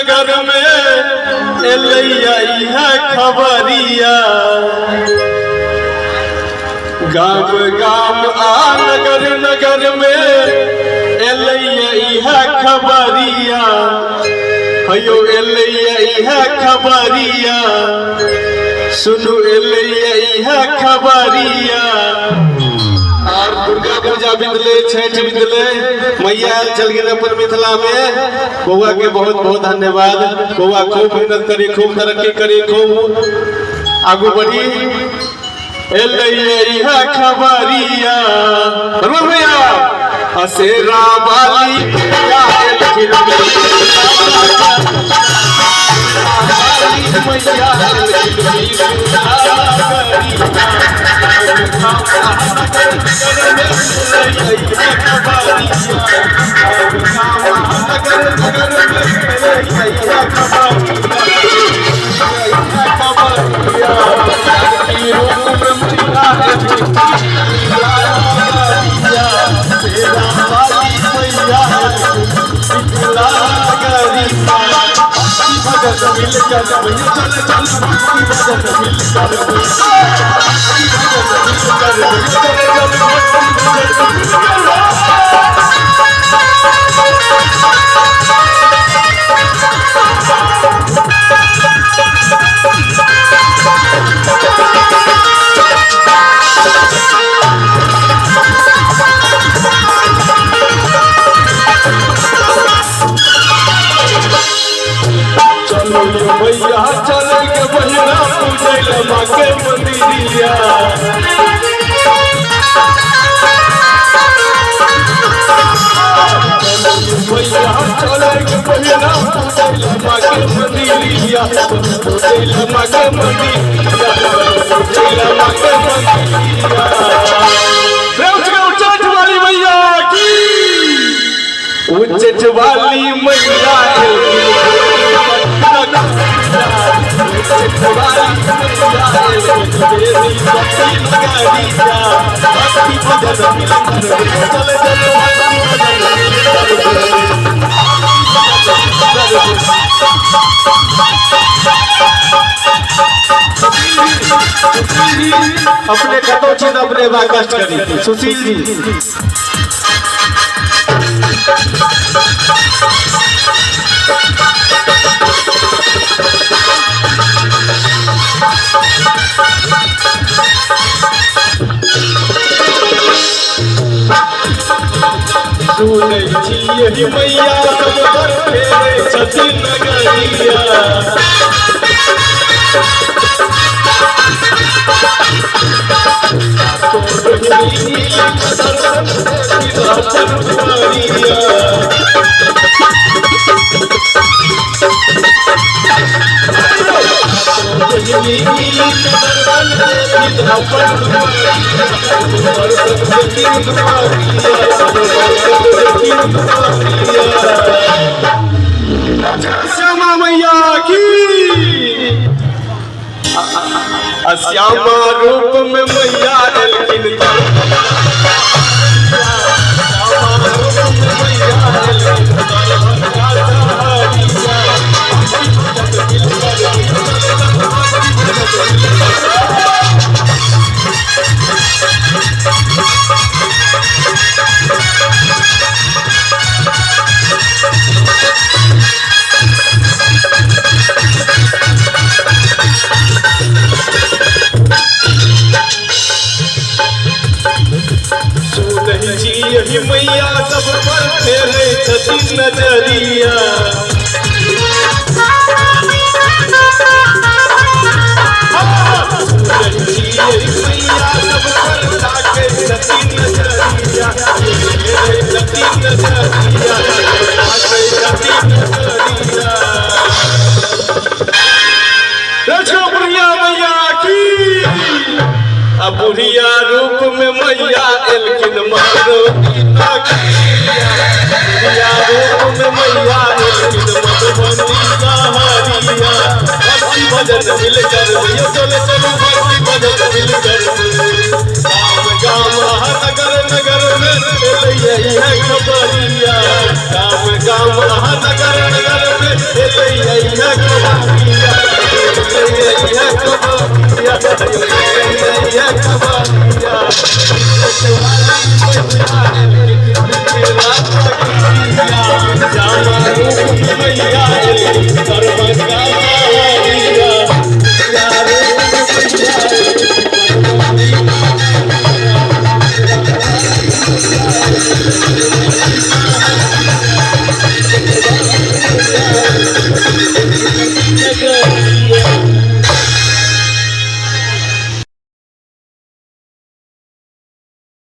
नगर में एलैया इहे खबरिया। गाम गाम आ नगर नगर में एलैया इहे खबरिया। हयो एलैया इहे खबरिया, सुनू एलैया इहे खबरिया। और दुर्गा पूजा बितले, छठ बितले, मैया आयल चल गेल अपन मिथिला में। बउआ के बहुत बहुत धन्यवाद। बउआ खूब मेहनत करी, खूब तरक्की करी, खूब आगू बढ़ी। एलैया इहे खबरिया। बरोबर भैया असेरा वाली मैया एलखिन, मैया चलो ये भैया चले के बहिना पूजै ले माँ के मंदिरिया। चलो ये भैया चले के बहिना पूजै ले माँ के मंदिरिया, पूजै ले माँ के मंदिरिया, पूजै ले माँ के मंदिरिया। प्रेम से उच्चैठ वाली मैया की, उच्चैठ वाली मैया अपने कतो छी अपने बा कष्ट करी सुशील जी। सुनै छी मैया सब पर फेरे छथिन नगरिया। श्यामा मैया की, श्यामा रूप में मैया एलखिन, श्यामा रूप में मैया एलखिन। सुनै छी मैया सब पर फेरै छथिन नजरिया। सुनै छी मैया सब पर ताकै छथिन नजरिया, फेरै छथिन नजरिया, ताकै छथिन नजरिया। बुढ़िया मैया की, अब बुढ़िया रूप में मैया एलखिन मधुबनी नगरिया। बुढ़िया रूप में मैया एलखिन मधुबनी सहरिया। भक्ति भजन मिलकर भैया चले चलो, भक्ति भजन मिलकर गाम गाम नगर नगर में एलैया इहे खबरिया। गाम गाम नगर नगर में हे कबारिया, हे कबारिया, हे कबारिया।